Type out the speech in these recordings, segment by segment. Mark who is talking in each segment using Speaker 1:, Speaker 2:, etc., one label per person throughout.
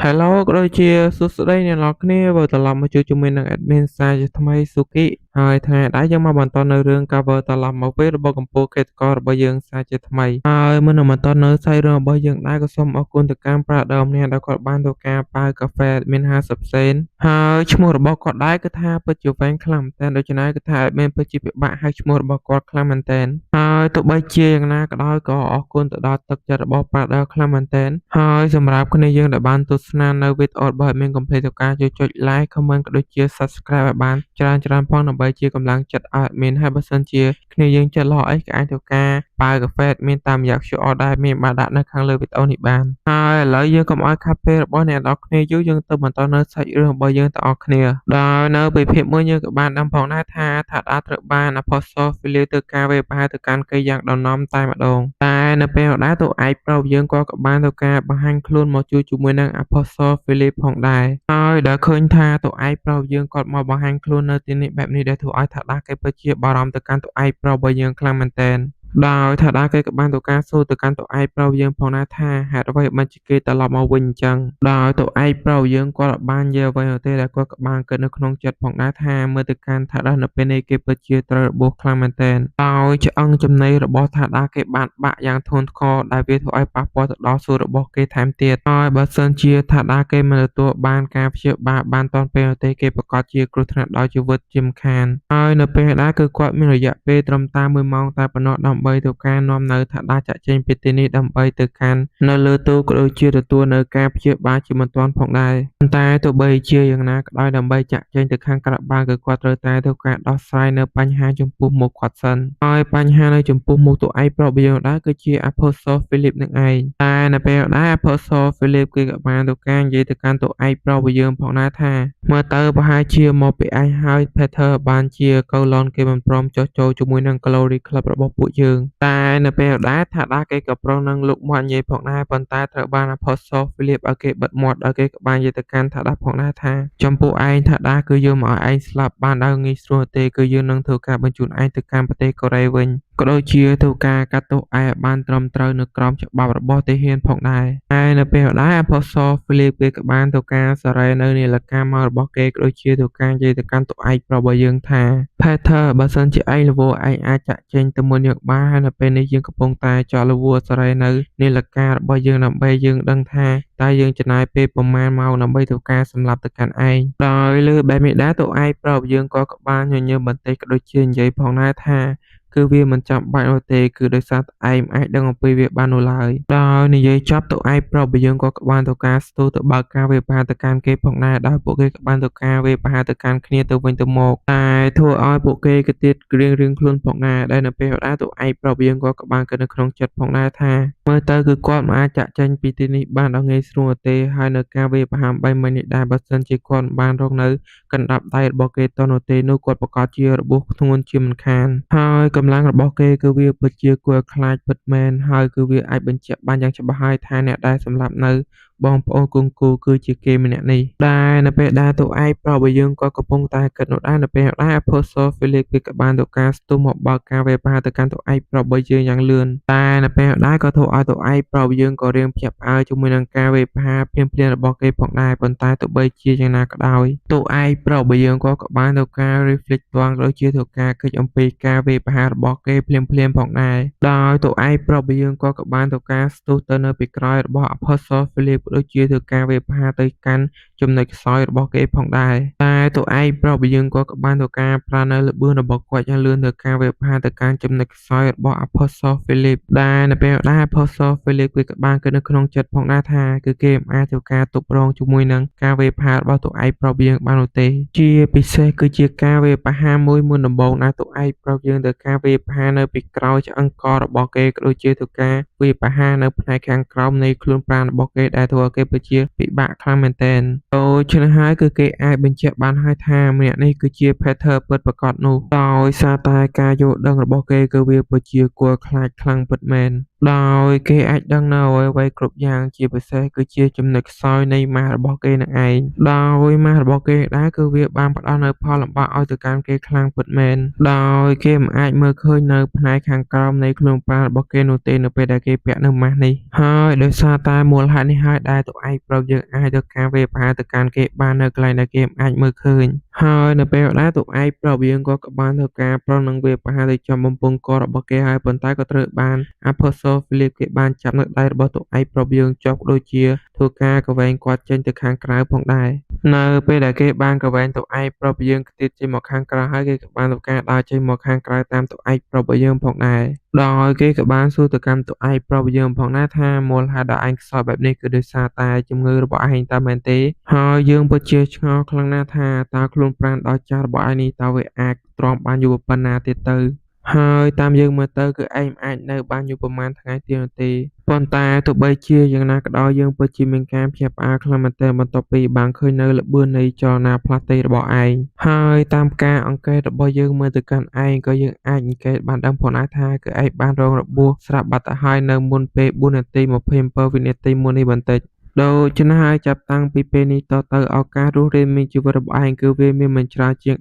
Speaker 1: Hello ក៏ដូចជាសួស្តីអ្នកនរគ្នាវិលត្រឡប់មកជួបជាមួយនឹង Admin សាជាថ្មីស៊ូគីហើយថ្ងៃនេះយើងមកបន្តនៅរឿង cover ត្រឡប់មកវិញរបស់កំពូលកេតករបស់យើងសាជាថ្មីហើយមុននឹងបន្តនៅសាច់រឿងរបស់យើងដែរក៏សូមអរគុណទៅកាន់ប្រាដើមអ្នកដែលគាត់បានធ្វើការប៉ាវកាហ្វេ Admin 50សេនហើយឈ្មោះរបស់គាត់ដែរគឺថាពិតជាវែងខ្លាំងមែនទែនដូច្នេះគឺថា Admin ពិតជាពិបាកហៅឈ្មោះរបស់គាត់ខ្លាំងមែនទែនហើយទោះបីជាយ៉ាងណាក៏ដោយក៏អរគុណទៅដល់ទឹកចិត្តរបស់ប្រាដើខ្លាំងមែនទែនហើយសម្រាប់គ្នាយើងដែលបានទស្សនានៅវីដេអូរបស់ Admin កុំភ្លេចធ្វើការជួយចុច Like Comment ក៏ដូចជា Subscribe ឲ្យបានច្រើនច្រើនផងដើម្បីជាកម្លាំងចិត្តឲ្យ Admin ហើយបើសិនជាគ្នាយើងចិត្តល្អអីក៏អាចធ្វើការប៉ាវកាហ្វេ Admin តាមរយៈ QR ដែល Admin បានដាក់នៅខាងលើវីដេអូនេះបានហើយឥឡូវយើងកុំឲ្យខាត់ពេលរបស់អ្នកនរគ្នាយូរយើងទៅបន្តនៅសាច់រឿងរបស់យើងទាំងអស់គ្នាដោយនៅពីភាពមួយយើងក៏បានដឹងផងដែរថាថាដាត្រូវបាន Apostle Philip ធ្វើការវាយប្រហារទៅកាន់គេយ៉ាងដំណំតែម្ដងតែនៅពេលដែរតួឯកប្រុសយើងក៏បានធ្វើការបង្ហាញខ្លួនមកជួយជាមួយនឹង Apostle Philip ផងដែរហើយដែលឃើញថាតួឯកប្រុសយើងគាត់មកបង្ហាញខ្លួននៅទីនេះបែបនេះដែលធ្វើឲ្យថាដាគេពិតជាបារម្ភទៅកាន់តួឯកប្រុសរបស់យើងខ្លាំងមែនទែនដោយថាដាគេក៏បានទៅការសួរទៅកាន់តួឯកប្រុសយើងផងដែរថាហេតុអ្វីបានជាគេត្រឡប់មកវិញអញ្ចឹងដោយតួឯកប្រុសយើងគាត់អត់បាននិយាយអ្វីនោះទេដែលគាត់ក៏បានគិតនៅក្នុងចិត្តផងដែរថាមើលទៅកាន់ថាដានៅពេលនេះគេពិតជាត្រូវរបួសខ្លាំងមែនទែនដោយឆ្អឹងចំណីរបស់ថាដាគេបានបាក់យ៉ាងធ្ងន់ធ្ងរដែលវាធ្វើឲ្យប៉ះពាល់ទៅដល់សួតរបស់គេថែមទៀតហើយបើសិនជាថាដាគេមិនទទួលបានការព្យាបាលបានទាន់ពេលនោះទេគេប្រាកដជាគ្រោះថ្នាក់ដល់ជីវិតជាមិនខានហើយនៅពេលដែរគឺគាត់មានរយៈពេលត្រឹមតែ1ម៉ោងតែប៉ុណ្ណោះដើម្បីធ្វើការនាំនៅថាដាចាក់ចេញពីទីនេះដើម្បីទៅកាន់នៅលើទូក៏ដូចជាទទួលនៅការព្យាបាលជាបន្ទាន់ផងដែរប៉ុន្តែទោះបីជាយ៉ាងណាក៏ដោយដើម្បីចាក់ចេញទៅខាងក្រៅបានគឺគាត់ត្រូវតែធ្វើការដោះស្រាយនៅបញ្ហាចំពោះមុខគាត់សិនហើយបញ្ហានៅចំពោះមុខតួឯកប្រុសយើងដែរគឺជា Apostle Philip នឹងឯងតែនៅពេលដែរ Apostle Philip គេក៏បានធ្វើការនិយាយទៅកាន់តួឯកប្រុសយើងផងដែរថាមើលទៅប្រហែលជាមកពីឯងហើយ Peter បានជាកូឡនគេមិនព្រមចុះចូលជាមួយនឹង Glory Club របស់ពួកយើងតែនៅពេលដែរថាដាគេក៏ប្រុងនឹងលុកមាត់និយាយផងដែរប៉ុន្តែត្រូវបាន Apostle Philip ឲ្យគេបិទមាត់ដោយគេក៏បាននិយាយទៅកាន់ថាដាផងដែរថាចំពោះឯងថាដាគឺយើងមិនឲ្យឯងស្លាប់បានដោយងាយស្រួលទេគឺយើងនឹងធ្វើការបញ្ជូនឯងទៅកាន់ប្រទេសកូរ៉េវិញក៏ដូចជាធ្វើការកាត់ទោសឯងឲ្យបានត្រឹមត្រូវនៅក្រោមច្បាប់របស់ទាហានផងដែរហើយនៅពេលដែរ Apostle Philip គេក៏បានធ្វើការសារ៉េនៅនាឡិកាម៉ោងរបស់គេក៏ដូចជាធ្វើការនិយាយទៅកាន់តួឯកប្រុសរបស់យើងថា Peter បើសិនជាឯងរវល់ឯងអាចចាក់ចេញទៅមុនយើងបានហើយនៅពេលនេះយើងកំពុងតែចោលរវល់សារ៉េនៅនាឡិការបស់យើងដើម្បីយើងដឹងថាតើយើងចំណាយពេលប្រមាណម៉ោងដើម្បីធ្វើការសម្លាប់ទៅកាន់ឯងដោយលើបែបនេះដែរតួឯកប្រុសយើងក៏បានញញើមបន្តិចក៏ដូចជានិយាយផងដែរថាគឺវាមិនចាំបាច់នោះទេគឺដោយសារតែឯងមិនអាចដឹងអំពីវាបាននោះឡើយដោយនិយាយចប់ទៅឯងប្រុសរបស់យើងក៏បានទៅការស្ទុះទៅបើកការវាយប្រហារទៅកាន់គេផងដែរដោយពួកគេក៏បានទៅការវាយប្រហារទៅកាន់គ្នាទៅវិញទៅមកតែធ្វើឲ្យពួកគេក៏ទៀតរៀងរៀងខ្លួនផងដែរដែលនៅពេលដែរទៅឯងប្រុសយើងក៏បានគិតនៅក្នុងចិត្តផងដែរថាមើលទៅគឺគាត់មិនអាចចាក់ចេញពីទីនេះបានដល់ងាយស្រួលទេហើយនៅការវាយប្រហារបីមិញនេះដែរបើសិនជាគាត់មិនបានរកនៅកណ្ដាប់ដៃរបស់គេតនោះទេនោះគាត់ប្រកាសជារបួសធ្ងន់ជាមិនខានហើយកម្លាំងរបស់គេគឺវាពិតជាគួរឲ្យខ្លាចពិតមែនហើយគឺវាអាចបញ្ជាក់បានយ៉ាងច្បាស់ហើយថាអ្នកដែលសម្លាប់នៅបងប្អូនគង្គូគឺជាគេម្នាក់នេះដែលនៅពេលដែលតួឯកប្រុសរបស់យើងក៏កំពុងតែគិតនោះដែរនៅពេលដែរ Apostle Philip គេក៏បានទៅការស្ទុះមកបើកការវាយប្រហារទៅកាន់តួឯកប្រុសរបស់យើងយ៉ាងលឿនតែនៅពេលដែរក៏ធ្វើឲ្យតួឯកប្រុសរបស់យើងក៏រៀងភ្ញាក់ផ្អើលជាមួយនឹងការវាយប្រហារភ្លាមៗរបស់គេផងដែរប៉ុន្តែទោះបីជាយ៉ាងណាក៏ដោយតួឯកប្រុសរបស់យើងក៏បានទៅការ reflect ទាន់ក៏ដូចជាធ្វើការគិតអំពីការវាយប្រហាររបស់គេភ្លាមៗផងដែរដោយតួឯកប្រុសរបស់យើងក៏បានទៅការស្ទុះទៅនៅពីក្រោយរបស់ Apostle Philip ក៏ដូចជាធ្វើការវាយប្រហារទៅកាន់ចំណុចខ្សោយរបស់គេផងដែរតែតួឯកប្រុសរបស់យើងក៏បានធ្វើការប្រើនៅល្បឿនរបស់គាត់យ៉ាងលឿនទៅការវាយប្រហារទៅកាន់ចំណុចខ្សោយរបស់ Apostle Philip ដែលនៅពេលដែរ Apostle Philip គេក៏បានគិតនៅក្នុងចិត្តផងដែរថាគឺគេមិនអាចធ្វើការទប់រងជាមួយនឹងការវាយប្រហាររបស់តួឯកប្រុសយើងបាននោះទេជាពិសេសគឺជាការវាយប្រហារមួយមុនដំបូងដែលតួឯកប្រុសយើងទៅការវាយប្រហារនៅពីក្រោយឆ្អឹងករបស់គេក៏ដូចជាធ្វើការវាយប្រហារនៅផ្នែកខាងក្រោមនៃខ្លួនប្រាណរបស់គេដែលធ្វើឲ្យគេពិតជាពិបាកខ្លាំងមែនទែនដូច្នេះហើយគឺគេអាចបញ្ជាក់បានហើយថាម្នាក់នេះគឺជា Peter ពិតប្រាកដនោះដោយសារតែការយល់ដឹងរបស់គេគឺវាពិតជាគួរឲ្យខ្លាចខ្លាំងពិតមែន។ ដោយគេអាចដឹងនៅអ្វីៗគ្រប់យ៉ាងជាពិសេសគឺជាចំណុចខ្សោយនៃម៉ាស់របស់គេនឹងឯងដោយម៉ាស់របស់គេដែរគឺវាបានផ្ដល់នូវផលលំបាកឲ្យទៅកាន់គេខ្លាំងពិតមែនដោយគេមិនអាចមើលឃើញនៅផ្នែកខាងក្រោមនៃខ្លួនប្រាណរបស់គេនោះទេនៅពេលដែលគេពាក់នៅម៉ាស់នេះហើយដោយសារតែមូលហេតុនេះហើយដែលតួឯកប្រុសយើងអាចទៅការវាយប្រហារទៅកាន់គេបាននៅកន្លែងដែលគេមិនអាចមើលឃើញហើយនៅពេលដែរតួឯកប្រុសយើងក៏បានធ្វើការប្រុងនឹងវាយប្រហារទៅចំបំពង់ករបស់គេហើយប៉ុន្តែក៏ត្រូវបាន Apostle Philip គេបានចាប់នៅដៃរបស់តួឯកប្រុសយើងជាប់ដូចជាធ្វើការកវែងគាត់ចេញទៅខាងក្រៅផងដែរនៅពេលដែលគេបានកវែងតួឯកប្រុសយើងខ្ទាតចេញមកខាងក្រៅហើយគេក៏បានធ្វើការដើរចេញមកខាងក្រៅតាមតួឯកប្រុសយើងផងដែរដោយគេក៏បានសួរទៅកាន់តួឯកប្រុសយើងផងដែរថាមូលហេតុដែលឯងខ្សោយបែបនេះគឺដោយសារតែជំងឺរបស់ឯងតើមែនទេហើយយើងពិតជាឆ្ងល់ខ្លាំងណាស់ថាតើខ្លួនប្រាណដ៏ចាស់របស់ឯងនេះតើវាអាចទ្រាំបានយូរប៉ុណ្ណាទៀតទៅហើយតាមយើងមើលទៅគឺឯងមិនអាចនៅបានយូរប៉ុន្មានថ្ងៃទៀតនោះទេប៉ុន្តែទោះបីជាយ៉ាងណាក៏ដោយយើងពិតជាមានការភ្ញាក់ផ្អើលខ្លាំងមែនទែនបន្ទាប់ពីបានឃើញនៅល្បឿននៃចលនាផ្លាស់ទីរបស់ឯងហើយតាមការអង្កេតរបស់យើងមើលទៅកាន់ឯងក៏យើងអាចអង្កេតបានដឹងផងដែរថាគឺឯងបានរងរបួសស្រាប់បាត់ទៅហើយនៅមុនពេល4នាទី27វិនាទីមុននេះបន្តិចដូច្នេះហើយចាប់តាំងពីពេលនេះតទៅឱកាសរស់រានមានជីវិតរបស់ឯងគឺវាមានមិនច្រើនជាង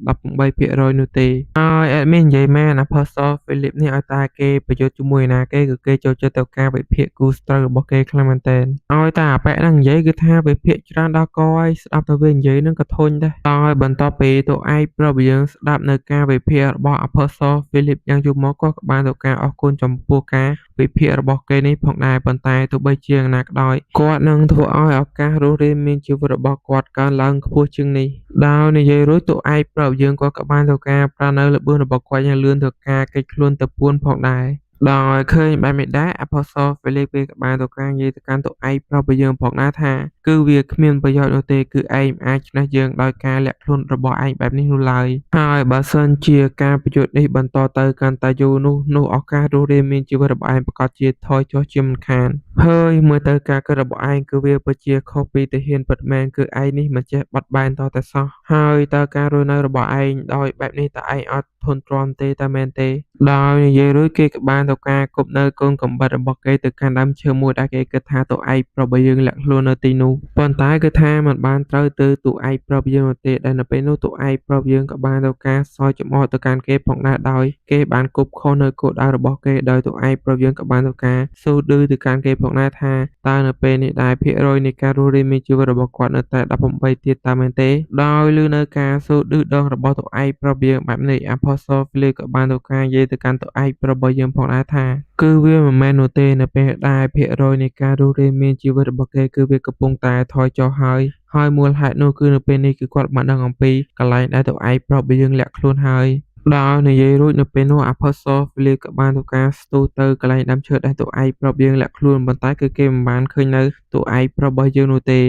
Speaker 1: 18%នោះទេហើយ admin និយាយមែន Apostle Philip នេះឲ្យតែគេប្រយុទ្ធជាមួយណាគេគឺគេចូលចិត្តទៅការវិភាគគូស្ត្រូវរបស់គេខ្លាំងមែនទែនឲ្យតែអាប៉ែហ្នឹងនិយាយគឺថាវិភាគច្រើនដល់កហើយស្ដាប់ទៅវានិយាយហ្នឹងក៏ធុញដែរហើយបន្ទាប់ពីតួឯកប្រុសយើងស្ដាប់នៅការវិភាគរបស់ Apostle Philip យ៉ាងយូរមកក៏បានទៅការអរគុណចំពោះការវិភាគរបស់គេនេះផងដែរប៉ុន្តែទោះបីជាយ៉ាងណាក៏ដោយគាត់នឹងធ្វើឲ្យឱកាសរស់រានមានជីវិតរបស់គាត់កើនឡើងខ្ពស់ជាងនេះដោយនិយាយរួចតួឯកប្រុសយើងគាត់ក៏បានធ្វើការប្រើនៅល្បឿនរបស់គាត់យ៉ាងលឿនធ្វើការគេចខ្លួនទៅពួនផងដែរដោយឃើញបែបនេះដែរ Apostle Philip គេក៏បានទៅការនិយាយទៅកាន់តួឯកប្រុសយើងផងដែរថាគឺវាគ្មានប្រយោជន៍នោះទេគឺឯងមិនអាចឈ្នះយើងដោយការលាក់ខ្លួនរបស់ឯងបែបនេះនោះឡើយហើយបើសិនជាការប្រយុទ្ធនេះបន្តទៅកាន់តែយូរនោះឱកាសរស់រានមានជីវិតរបស់ឯងប្រាកដជាថយចុះជាមិនខានហើយមើលទៅការគិតរបស់ឯងគឺវាពិតជាខុសពីទាហានពិតមែនគឺឯងនេះមិនចេះបត់បែនតតែសោះហើយតើការរស់នៅរបស់ឯងដោយបែបនេះតើឯងអត់ធន់ទ្រាំទេតើមែនទេដោយនិយាយរួចគេក៏បានទៅការគប់នៅកូនកំបិតរបស់គេទៅកាន់ដើមឈើមួយដែលគេគិតថាតួឯកប្រុសយើងលាក់ខ្លួននៅទីនោះប៉ុន្តែគឺថាมันបានត្រូវទៅតួឯកប្រុសយើងនោះទេដែលនៅពេលនោះតួឯកប្រុសយើងក៏បានទៅការសោយចំអកទៅកាន់គេផងដែរដោយគេបានគប់ខុសនៅគោលដៅរបស់គេដោយតួឯកប្រុសយើងក៏បានទៅការស៊ូឌឺទៅកាន់គេផងដែរថាតើនៅពេលនេះដែរភាគរយនៃការរស់រានមានជីវិតរបស់គាត់នៅតែ18ទៀតតើមែនទេដោយឮនៅការស៊ូឌឺដងរបស់តួឯកប្រុសយើងបែបនេះ Apostle Philip ក៏បានទៅការនិយាយទៅកាន់តួឯកប្រុសរបស់យើងផងដែរថាគឺវាមិនមែននោះទេនៅពេលដែលភាគរយនៃការរស់រានមានជីវិតរបស់គេគឺវាកំពុងតែថយចុះហើយហើយមូលហេតុនោះគឺនៅពេលនេះគឺគាត់បានដឹងអំពីកន្លែងដែលតួឯកប្រុសរបស់យើងលាក់ខ្លួនហើយដោយនិយាយរួចនៅពេលនោះ Apostle Philip ក៏បានធ្វើការស្ទុះទៅកន្លែងដើមឈើដែលតួឯកប្រុសយើងលាក់ខ្លួនប៉ុន្តែគឺគេមិនបានឃើញនៅតួឯកប្រុសរបស់យើងនោះទេ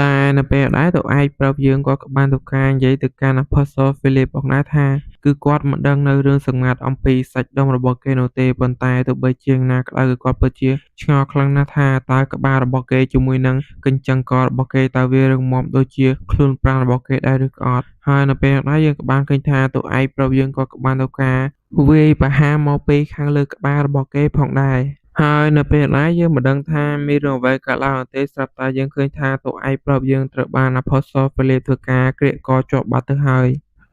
Speaker 1: ដែលនៅពេលដែរតួឯកប្រុសយើងក៏បានធ្វើការនិយាយទៅកាន់ Apostle Philip ផងដែរថាគឺគាត់មិនដឹងនៅរឿងសម្ងាត់អំពីសាច់ដុំរបស់គេនោះទេប៉ុន្តែទោះបីជាយ៉ាងណាក៏ដោយគឺគាត់ពិតជាឆ្ងល់ខ្លាំងណាស់ថាតើក្បាលរបស់គេជាមួយនឹងកញ្ចឹងករបស់គេតើវារឹងមាំដូចជាខ្លួនប្រាណរបស់គេដែរឬក៏អត់ហើយនៅពេលដែរយើងក៏បានឃើញថាតួឯកប្រុសយើងក៏បានធ្វើការវាយប្រហារមកពីខាងលើក្បាលរបស់គេផងដែរហើយនៅពេលដែរយើងមិនដឹងថាមានរឿងអ្វីកើតឡើងនោះទេស្រាប់តែយើងឃើញថាតួឯកប្រុសយើងត្រូវបាន Apostle Philip ធ្វើការក្រៀកកជាប់បាត់ទៅហើយ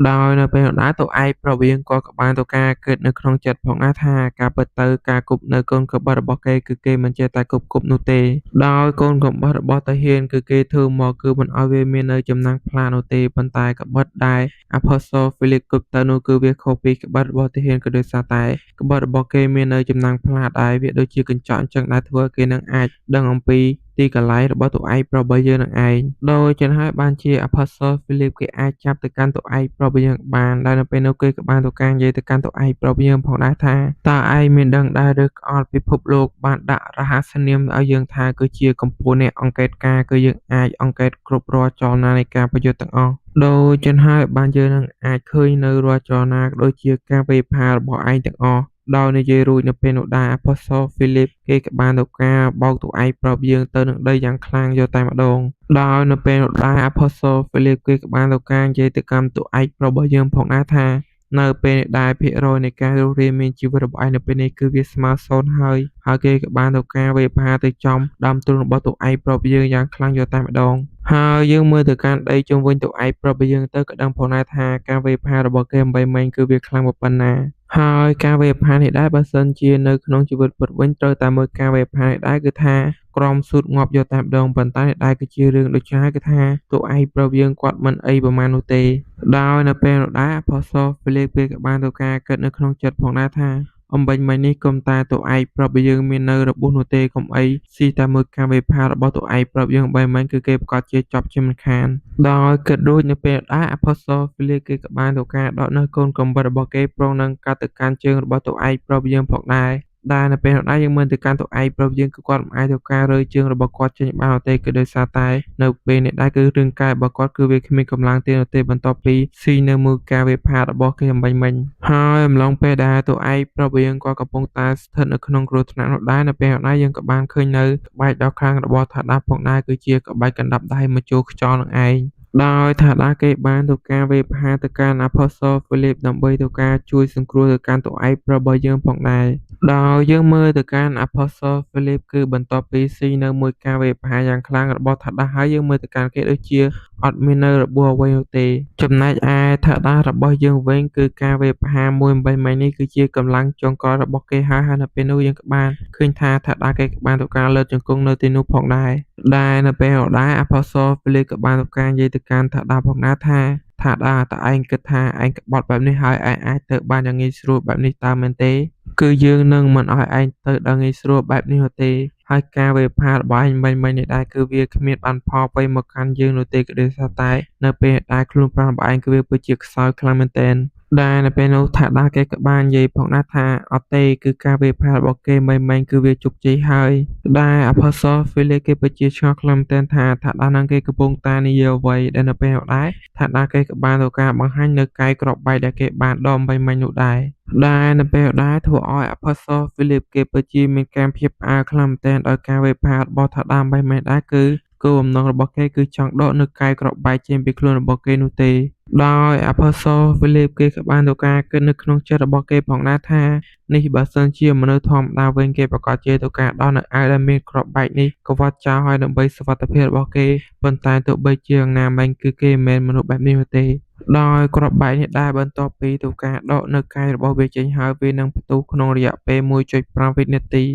Speaker 1: ដោយនៅពេលនោះដែរតួឯកប្រុសយើងក៏បានទៅការគិតនៅក្នុងចិត្តផងដែរថាការពិតទៅការគប់នៅកូនកំបិតរបស់គេគឺគេមិនចេះតែគប់នោះទេដោយកូនកំបិតរបស់ទាហានគឺគេធ្វើមកគឺមិនឲ្យវាមាននៅចំណាំងផ្លានោះទេប៉ុន្តែកាំបិតដែល Apostle Philip គប់ទៅនោះគឺវាខុសពីកាំបិតរបស់ទាហានក៏ដោយសារតែកាំបិតរបស់គេមាននៅចំណាំងផ្លាដែលវាដូចជាកញ្ចក់អញ្ចឹងដែលធ្វើឲ្យគេនឹងអាចដឹងអំពីទីកន្លែងរបស់តួឯកប្រុសរបស់យើងនឹងឯងដូច្នេះហើយបានជា Apostle Philip គេអាចចាប់ទៅកាន់តួឯកប្រុសរបស់យើងបានដែលនៅពេលនោះគេក៏បានទៅការនិយាយទៅកាន់តួឯកប្រុសយើងផងដែរថាតើឯងមានដឹងដែរឬក៏អត់ពិភពលោកបានដាក់រហស្សនាមឲ្យយើងថាគឺជាកម្ពុជាអ្នកអង្កេតការគឺយើងអាចអង្កេតគ្រប់រាល់ចលនានៃការប្រយុទ្ធទាំងអស់ដូច្នេះហើយបានយើងនឹងអាចឃើញនៅរាល់ចលនាដូចជាការវាយប្រហាររបស់ឯងទាំងអស់ដោយនិយាយរួចនៅពេលនោះដែរ Apostle Philip គេក៏បានទៅការបោកតួឯកប្រុសយើងទៅនឹងដីយ៉ាងខ្លាំងយកតែម្ដងដោយនៅពេលនោះដែរ Apostle Philip គេក៏បានទៅការនិយាយទៅកាន់តួឯកប្រុសរបស់យើងផងដែរថា នៅពេលដែលភាគរយនៃការរស់រានមានជីវិតរបស់ឯងនៅពេលនេះគឺវាស្មើសូន្យហើយហើយគេក៏បានធ្វើការវាយប្រហារទៅចំដើមទ្រូងរបស់តួឯកប្រុសយើងយ៉ាងខ្លាំងយកតែម្ដងហើយយើងមើលទៅកាន់ដីជុំវិញតួឯកប្រុសយើងទៅក៏ដឹងផងដែរថាការវាយប្រហាររបស់គេអំបីមិញគឺវាខ្លាំងប៉ុណ្ណាហើយការវាយប្រហារនេះដែរបើសិនជានៅក្នុងជីវិតពិតវិញត្រូវតែមើលការវាយប្រហារនេះដែរគឺថាក្រមស៊ូតងាប់យកតែម្ដងប៉ុន្តែនេះដែរគឺជារឿងដូចជាគឺថាតួឯកប្រុសយើងគាត់មិនអីប្រហែលនោះទេដោយនៅពេលនោះដែរ Apostle Philip គេក៏បានធ្វើការគិតនៅក្នុងចិត្តផងដែរថាអំបញ្ញមិញនេះកុំតែតួឯកប្រុសយើងមាននៅរបួសនោះទេកុំអីស៊ីតែមួយការវាយប្រហាររបស់តួឯកប្រុសយើងបីមិញគឺគេប្រកាសជាចប់ជាមិនខានដោយគិតរួចនៅពេលដែរ Apostle Philip គេក៏បានធ្វើការដកនៅកូនកំបិតរបស់គេព្រមនឹងកាត់ទៅកាន់ជើងរបស់តួឯកប្រុសយើងផងដែរដែលនៅពេលនោះដែរយើងមើលទៅកាន់តួឯកប្រុសយើងគឺគាត់មិនអាចធ្វើការរើជើងរបស់គាត់ចេញបានទេគឺដោយសារតែនៅពេលនេះដែរគឺរាងកាយរបស់គាត់គឺវាគ្មានកម្លាំងទេនោះទេបន្ទាប់ពីស៊ីនៅមើលការវាយប្រហាររបស់គេអំបញ្ញមិញហើយអំឡុងពេលដែលតួឯកប្រុសយើងគាត់កំពុងតែស្ថិតនៅក្នុងគ្រោះថ្នាក់នោះដែរនៅពេលនោះដែរយើងក៏បានឃើញនៅក្បាច់ដ៏ខ្លាំងរបស់ថាដាផងដែរគឺជាក្បាច់កណ្ដាប់ដៃមកចូលខ្យល់នឹងឯងដោយថាដាគេបានធ្វើការវាយប្រហារទៅកាន់ Apostle Philip ដើម្បីធ្វើការជួយសង្គ្រោះទៅកាន់តួឯកប្រុសរបស់យើងផងដែរដោយយើងមើលទៅកាន់ Apostle Philip គឺបន្ទាប់ពីស៊ីនៅមួយការវាយប្រហារយ៉ាងខ្លាំងរបស់ថាដាហើយយើងមើលទៅកាន់គេដូចជាអត់មាននៅរបួសអ្វីនោះទេចំណែកឯថាដារបស់យើងវិញគឺការវាយប្រហារមួយអំបញ្ញមិញនេះគឺជាកម្លាំងចុងក្រោយរបស់គេហើយហើយនៅពេលនោះយើងក៏បានឃើញថាថាដាគេក៏បានធ្វើការលើកជង្គង់នៅទីនោះផងដែរដែលនៅពេលនោះដែរ Apostle Philip ក៏បានធ្វើការនិយាយទៅកាន់ថាដាផងដែរថាថាដាតើឯងគិតថាឯងក្បត់បែបនេះហើយឯងអាចទៅបានយ៉ាងងាយស្រួលបែបនេះតើមែនទេគឺយើងនឹងមិនឲ្យឯងទៅដល់ងាយស្រួលបែបនេះនោះទេហើយការវាយប្រហាររបស់ឯងមិញៗនេះដែរគឺវាគ្មានបានផលអ្វីមកកាន់យើងនោះទេគឺដោយសារតែនៅពេលដែលខ្លួនប្រាណរបស់ឯងគឺវាពិតជាខ្សោយខ្លាំងមែនទែនដែលនៅពេលនោះថាដាគេក៏បាននិយាយផងដែរថាអត់ទេគឺការវាយប្រហាររបស់គេមិញៗគឺវាជោគជ័យហើយដែល Apostle Philip គេពិតជាឆ្ងល់ខ្លាំងមែនទែនថាថាដានឹងគេកំពុងតែនិយាយអ្វីដែលនៅពេលនោះដែរថាដាគេក៏បានធ្វើការបង្ហាញនៅកាយក្របបែកដែលគេបានដកមិញៗនោះដែរដែលនៅពេលដែរធ្វើឲ្យ Apostle Philip គេពិតជាមានការភ្ញាក់ផ្អើលខ្លាំងមែនទែនដោយការវាយប្រហាររបស់ថាដាមិញៗដែរគឺគោលបំណងរបស់គេគឺចង់ដកនៅកាយក្របបែកចេញពីខ្លួនរបស់គេនោះទេដោយ Apostle Philip គេក៏បានធ្វើការគិតនៅក្នុងចិត្តរបស់គេផងដែរថានេះបើសិនជាមនុស្សធម្មតាវិញគេប្រកាសជាធ្វើការដោះនៅអាវដែលមានក្របបែកនេះកវត្តចោលហើយដើម្បីសុវត្ថិភាពរបស់គេប៉ុន្តែទោះបីជាយ៉ាងណាមិញគឺគេមិនមែនមនុស្សបែបនេះនោះទេដោយក្របបែកនេះដែរបន្ទាប់ពីធ្វើការដកនៅកាយរបស់វាចេញហើយវានឹងផ្ទុះក្នុងរយៈពេល 1.5 វិនាទី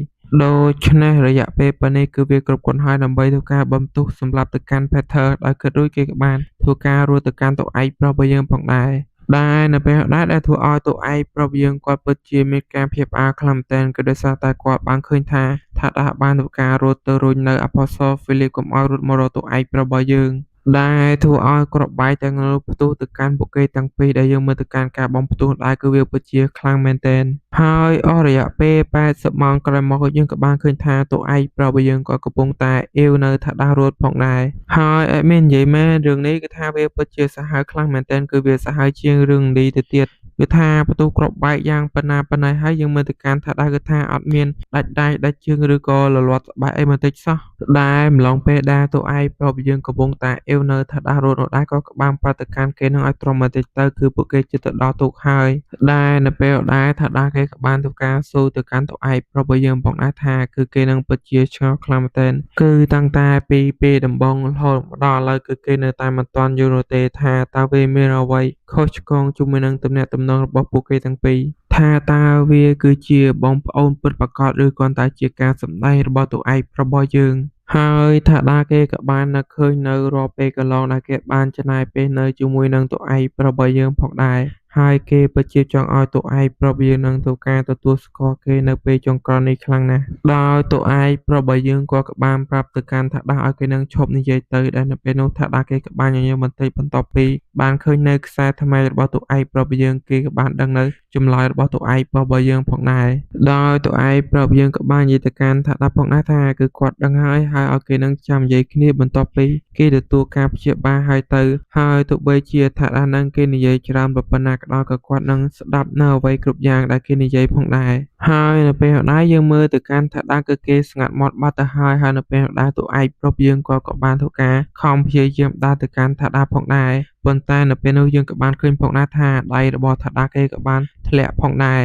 Speaker 1: ដូច្នេះរយៈពេលប៉ុណ្នេះគឺវាគ្រប់គ្រាន់ហើយដើម្បីធ្វើការបំទុះសម្រាប់ទៅកាន់ Peter ដោយគិតរួចគេក៏បានធ្វើការរត់ទៅកាន់តួឯកប្រុសរបស់យើងផងដែរដែលនៅពេលដែរដែលធ្វើឲ្យតួឯកប្រុសយើងគាត់ពិតជាមានការភ្ញាក់ផ្អើលខ្លាំងមែនទែនគឺដោយសារតែគាត់បានឃើញថាថាដាបានធ្វើការរត់ទៅរុញនៅ Apostle Philip កុំឲ្យរត់មករកតួឯកប្រុសរបស់យើងដែលធ្វើឲ្យក្របបែកទាំងនោះផ្ទុះទៅកាន់ពួកគេទាំងពីរដែលយើងមើលទៅកាន់ការបំផ្ទុះដែរគឺវាពិតជាខ្លាំងមែនទែនហើយអស់រយៈពេល80ម៉ោងក្រោយមកយើងក៏បានឃើញថាតួឯកប្រុសរបស់យើងក៏កំពុងតែអៀវនៅថាដារត់ផងដែរហើយអត់មាននិយាយមែនរឿងនេះគឺថាវាពិតជាសាហាវខ្លាំងមែនទែនគឺវាសាហាវជាងរឿងលីទៅទៀតគឺថាផ្ទុះក្របបែកយ៉ាងប៉ុណ្ណាប៉ុណ្ណេះហើយយើងមើលទៅកាន់ថាដែរគឺថាអត់មានដាច់ដៃដាច់ជើងឬក៏លលាត់ស្បែកអីបន្តិចសោះដែលម្លងពេលដែលតួឯកប្រុសយើងកំពុងតែអៀវនៅថាដារត់នោះដែរក៏ក្បាលប្រតិកាន់គេនឹងឲ្យទ្រាំបន្តិចទៅគឺពួកគេជិតទៅដល់ទូកហើយដែលនៅពេលដែរថាដាគេក៏បានធ្វើការស៊ូទៅកាន់តួឯកប្រុសរបស់យើងផងដែរថាគឺគេនឹងពិតជាឆ្ងល់ខ្លាំងមែនទែនគឺតាំងតែពីពេលដំបូងរហូតមកដល់ឥឡូវគឺគេនៅតែមិនទាន់យល់នោះទេថាតើវាមានអ្វីខុសឆ្គងជាមួយនឹងទំនាក់ទំនងរបស់ពួកគេទាំងពីរថាតើវាគឺជាបងប្អូនពិតប្រាកដឬគ្រាន់តែជាការសម្ដែងរបស់តួឯករបស់យើងហើយថាដាគេក៏បាននឹកឃើញនៅរាល់ពេលកន្លងដែលគេបានចំណាយពេលនៅជាមួយនឹងតួឯករបស់យើងផងដែរហើយគេពិតជាចង់ឲ្យតួឯកប្រុសយើងនឹងធ្វើការទទួលស្គាល់គេនៅពេលចុងក្រោយនេះខ្លាំងណាស់ដោយតួឯកប្រុសរបស់យើងក៏បានប្រាប់ទៅកាន់ថាដាឲ្យគេនឹងឈប់និយាយទៅដែលនៅពេលនោះថាដាគេក៏បានញញឹមបន្តិចបន្ទាប់ពីបានឃើញនៅខ្សែថ្មីរបស់តួឯកប្រុសយើងគេក៏បានដឹងនៅចម្លើយរបស់តួឯកប្រុសរបស់យើងផងដែរដោយតួឯកប្រុសយើងក៏បាននិយាយទៅកាន់ថាដាផងដែរថាគឺគាត់ដឹងហើយហើយឲ្យគេនឹងចាំនិយាយគ្នាបន្ទាប់ពី គេទទួលការព្យាបាលហើយទៅហើយទោះបីជាថាដានឹងគេនិយាយច្រើនប៉ុណ្ណាក៏ដោយក៏គាត់នឹងស្ដាប់នៅអ្វីគ្រប់យ៉ាងដែលគេនិយាយផងដែរហើយនៅពេលដែរយើងមើលទៅកាន់ថាដាគឺគេស្ងាត់មាត់បាត់ទៅហើយហើយនៅពេលដែរតួឯកប្រុសយើងគាត់ក៏បានធ្វើការខំព្យាយាមដើរទៅកាន់ថាដាផងដែរប៉ុន្តែនៅពេលនោះយើងក៏បានឃើញផងដែរថាដៃរបស់ថាដាគេក៏បានធ្លាក់ផងដែរ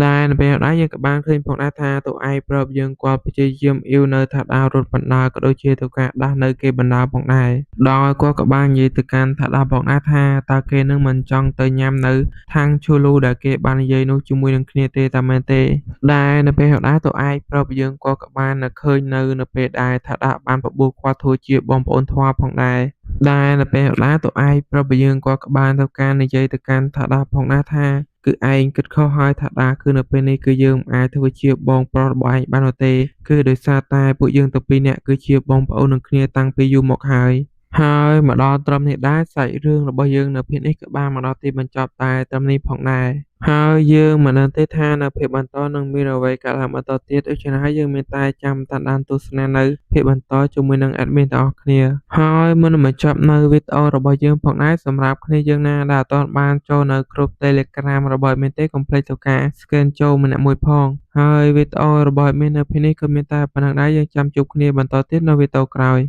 Speaker 1: ដែលនៅពេលដែរយើងក៏បានឃើញផងដែរថាតួឯកប្រុសយើងគាត់ព្យាយាមអ៊ីវនៅថាដារត់បណ្ដើរក៏ដូចជាទៅការដាស់នៅគេបណ្ដើរផងដែរដោយគាត់ក៏បាននិយាយទៅកាន់ថាដាផងដែរថាតើគេនឹងមិនចង់ទៅញ៉ាំនៅខាងឈូលូដែលគេបាននិយាយនោះជាមួយនឹងគ្នាទេតែមែនទេដែលនៅពេលដែរតួឯកប្រុសយើងគាត់ក៏បាននៅឃើញនៅពេលដែលថាដាបានបបួលគាត់ធ្វើជាបងប្អូនធွာផងដែរដែលនៅពេលដែរតួឯកប្រុសយើងគាត់ក៏បានទៅការនិយាយទៅកាន់ថាដាផងដែរថាគឺឯងគិតខុសហើយថាដាគឺនៅពេលនេះគឺយើងមិនអាចធ្វើជាបងប្រុសរបស់ឯងបាននោះទេគឺដោយសារតែពួកយើងទាំងពីរនាក់គឺជាបងប្អូននឹងគ្នាតាំងពីយូរមកហើយហើយមកដល់ត្រឹមនេះដែរសាច់រឿងរបស់យើងនៅភាគនេះក៏បានមកដល់ទីបញ្ចប់តែត្រឹមនេះផងដែរហើយយើងមិនដឹងទេថានៅភាគបន្តនឹងមានអ្វីកើតឡើងបន្តទៀតដូច្នេះហើយយើងមានតែចាំតាមដានទស្សនានៅភាគបន្តជាមួយនឹង admin ទាំងអស់គ្នាហើយមុននឹងបញ្ចប់នៅវីដេអូរបស់យើងផងដែរសម្រាប់គ្នាយើងណាដែលអត់ទាន់បានចូលនៅក្រុម Telegram របស់ admin ទេកុំភ្លេចទៅការ scan ចូលម្នាក់មួយផងហើយវីដេអូរបស់ admin នៅពេលនេះក៏មានតែប៉ុណ្្នឹងដែរយើងចាំជួបគ្នាបន្តទៀតនៅវីដេអូក្រោយ។